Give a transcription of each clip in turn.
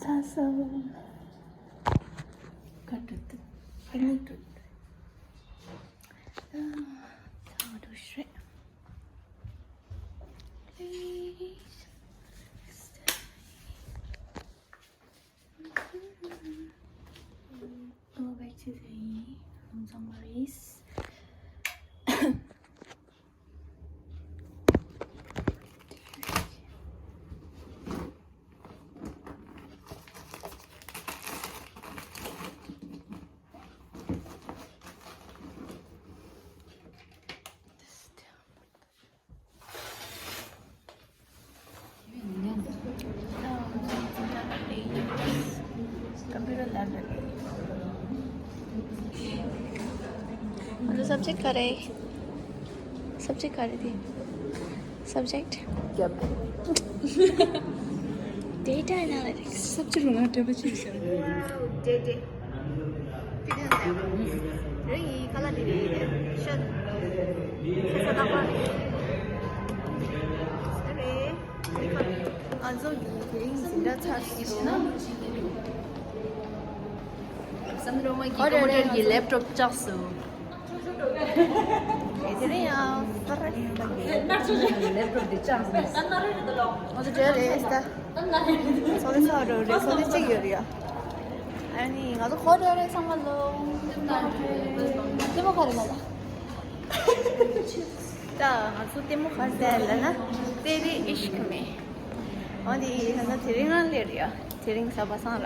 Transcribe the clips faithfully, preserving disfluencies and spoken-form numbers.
ད་སོ། ཀ་ཏུ་ཏུ། ཧ་ནི་ཏུ་ཏུ། ཨ། ད་འགྲོ་ཤེས། Please. Go back to the room somebody's. Computer lab. Subject करें। Subject करें थी। Subject। Yep। Data analytics। Subject ལ་འགྲེལ་པ་ཅི་ཞིག་བྱ། Wow, J J། ཁྱེད་ཀྱི་ཁ་ལག་འདི་རེད། ཤ། ཤ་ས་ཏག་པ་རེད། ཨ་ཚོ་གི་དེ་རིང་འཛིན་གྲྭ་ཚར་སོང་། བསམ་འགྲོ་མ་གི་ཀོ་མོ་ཊར་གྱི་ལེབ་ཊོབ་བཅག་སོང་། དེ་རིང་ཡང་ལེབ་ཊོབ་འདི་བཅག་སོང་། ང་ཚོ་འབྲེལ་རེད་ད། ཚོགས་ལས་ཚར་འགྲོ་རེད། ཚོགས་ལས་གཅིག་ཡོད་རེད་ཡ། ཨ་ནི་ང་ཚོ་ག་པར་འགྲོ་རེད་ཚང་མ་ལོ། ལྟད་མོ་ག་རེ་ལ་ལ། ད་ང་ཚོ་ལྟད་མོ་ག་རེ་ལ་ལབ་ན། Teri Ishq Mein། འོ་དེ་ད་ནི་དེ་རིང་རང་ལས་རེད་ཡ། དེ་རིང་གཟའ་པ་སངས་ར།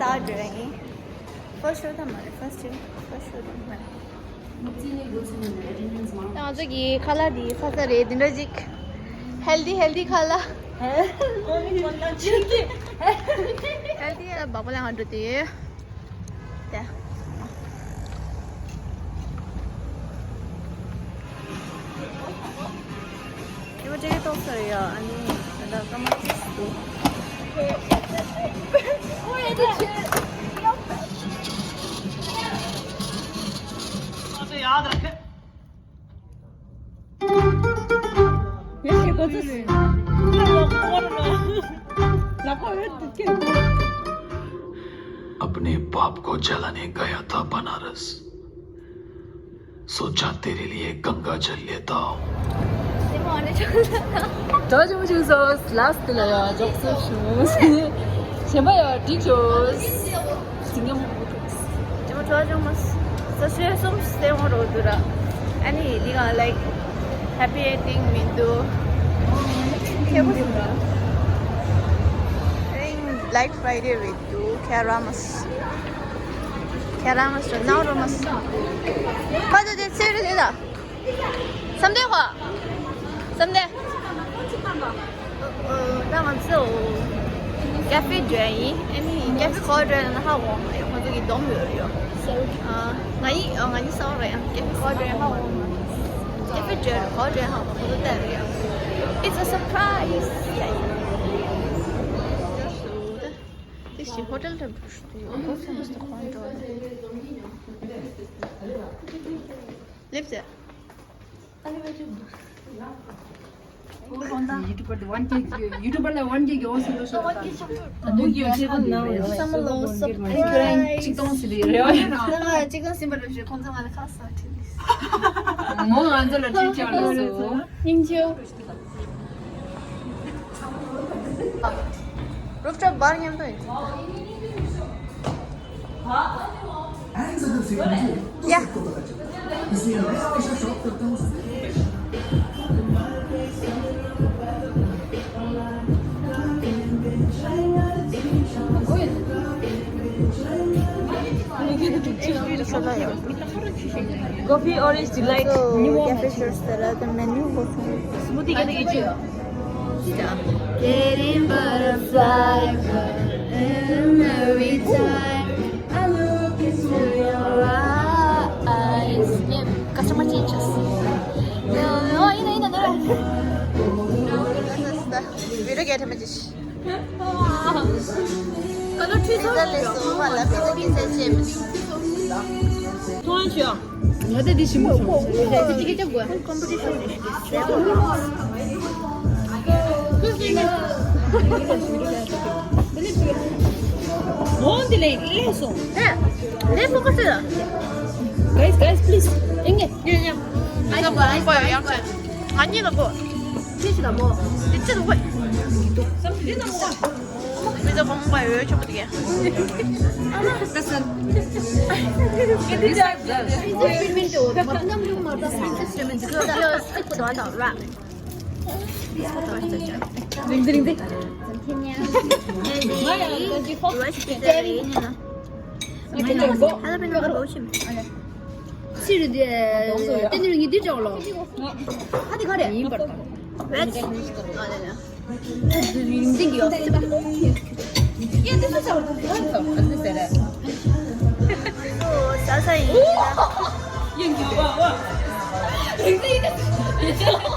ད་འགྲོ་ཡ་ཡིན། First show ད་མ་རེད། First show། First show ད་མ་རེད། ད་ང་ཚོ་གི་ཁ་ལག་འདི་ས་ས་རེད། འདི་འདྲ་ཅིག healthy healthy ཁ་ལག healthy healthy healthy ལ་བག་པ་ལ་ང་འགྲོ་དེ། དེ། དེ་བ་ཅིག་ཏོག་ཙམ་ཡོད། ཨ་ནི་ད་ལྟ་སྐར་མ་གཅིག་འདུག अपने बाप को जलाने गया था बनारस। सोचा तेरे लिए गंगा जल लेता हूँ। ད་ཅི་མ་བྱུང་སོང་། ལགས་དེ་ལ་ཡ་འཇོག་སོང་ཞུ། གཞན་པ་ཡ་འགྲིག་ཆོག་ཟིང་ངེ་མོ། ཅི་མ་གྲོགས་ཅུང་མ། ས་ཤོད་གསུམ་སྟེང་འོང་རོགས་འདུག་ར། ཨ་ནི་འདི་ག་like happy ending མི་འདུག་ཁྱེད་པོ་ཞུ་ར། Black Friday རེད་འདུག་ཁྱེད་ར་མ། ཁྱེད་ར་མ་ཞུ་ནའོ་ར་མ། ཁ་ཚོ་དེ་ཚེ་རེད་དེ་ད། བསམ་གཏན་ཧོ། བསམ་གཏན། ད་ང་ཚོ་ཀ་ཧྥེ་འགྲོ་ཡ་ཡིན། ཨ་ནི་ཀ་ཧྥེ་ག་པར་འགྲོ་ཡ་ན་ཧ་གོ་མ་ཡོང་། ཁོ་ཚོ་གི་སྡོམ་ཡོད་རེད་ཡོ། ང་ཡི་ང་ཡི་སོང་རེད། ཀ་ཧྥེ་ག་པར་འགྲོ་ཡ་ཧ་གོ་མ། ཀ་ཧྥེ་འགྲོ་ག་པར་འགྲོ་ཡ་ཧ་གོ། ཁོ་ཚོ་ལྟ་རེད་ཡོ། It's a surprise. Yeah, yeah. དེ་ཞིག་ཧོ་ཊེལ་དུ་འགྲོ་ཤོག་དུས་ཡོང་། ཁོ་ཚོ་མི་སྟེར་ཁོང་འགྲོ་རེད། སླེབས་ཟེར། YouTuber དེ་one K གི། YouTuber ལ་one K གི་འོ་སི་ལོ་ཤོ། ད་ནུ་གི་ཡོད་ཆེ་གོ་ན་བསམ་བློ་སོབ་ཁྱོད་རང་གཅིག་སྟོང་ཟིན་པ་རེད་བ། ད་ང་གཅིག་སྟོང་ཟིན་པ་རེད་ཞེས་ཁོང་ཚོ་ང་ལ་ཁ་གསལ་བྲིས། མོ་ང་ཚོ་ལ་བྲིས་བྱས་ལ་སོ། སྙིང་རྗེ། Rooftop bar ཉམས་པོ་ཡོད། ཡ། Coffee, orange delight. So, cafe shorts ལ་the menu was smoothie. Can I get you? Getting butterfly in every time I look into your eyes. Customer changes. Oh, ཡིན་ན་ཡིན་ན་ནོར། བི་ཌིའོ་ག་ཐམ་ཅིག་ཀ་ལོ་ཁྲུས་ཚོགས་ལས་སོ་མ་ལ་ཕི་ཏ་ཀི་ཚན་ཆེ་མི། ཐོང་ཤོ། ང་ད་འདི་ཞིམ་པོ་བྱུང་། ཅི་ཅི་ཅི་ཅི་དགོས། ཀོམ་པི་ཊི་ཤན་རེད་ཤག་གི་ཟེར་བ། Believe you. ལས་ལས་སོང་། ལས་ལས་ཕོ་ཁ་སེ་ལ། Guys, guys, please. ཨེ་ངེ། ངེ་ངེ། ང་ཚོ་བོང་པ་ཡང་ཚེ། ང་གཉིས་ལ་གོ། ཁྱེད་ཤི་ལ་མོ། དེ་ཚེ་ལ་གོ། མི་ཚེ་བོང་པ་ཡོད་ཆོག་གི། རིང་འདི་རིང་འདི། ཧ་ལ་པེ་ནོ་ག་རོ་ཤིམ། ཕྱིར་དེ་དེ་ནི་ངི་འདི་ཅོག་ལོ། ཧ་དེ་ག་རེ་ཡིན་པར་དང་། Red. ཨ་ལ་ལ། ཡིན་འདི་ཡོད་སྲིད་པ། ཡ་འདི་སུ་ཚ་བར་དང་དེ་ག་ཚ་བར་འདི་ཟེར་རེད། ཨོ་ས་ས་ཡིན། ཡིན་གྱི་བ་བ། ཡིན་འདི་ཡིན།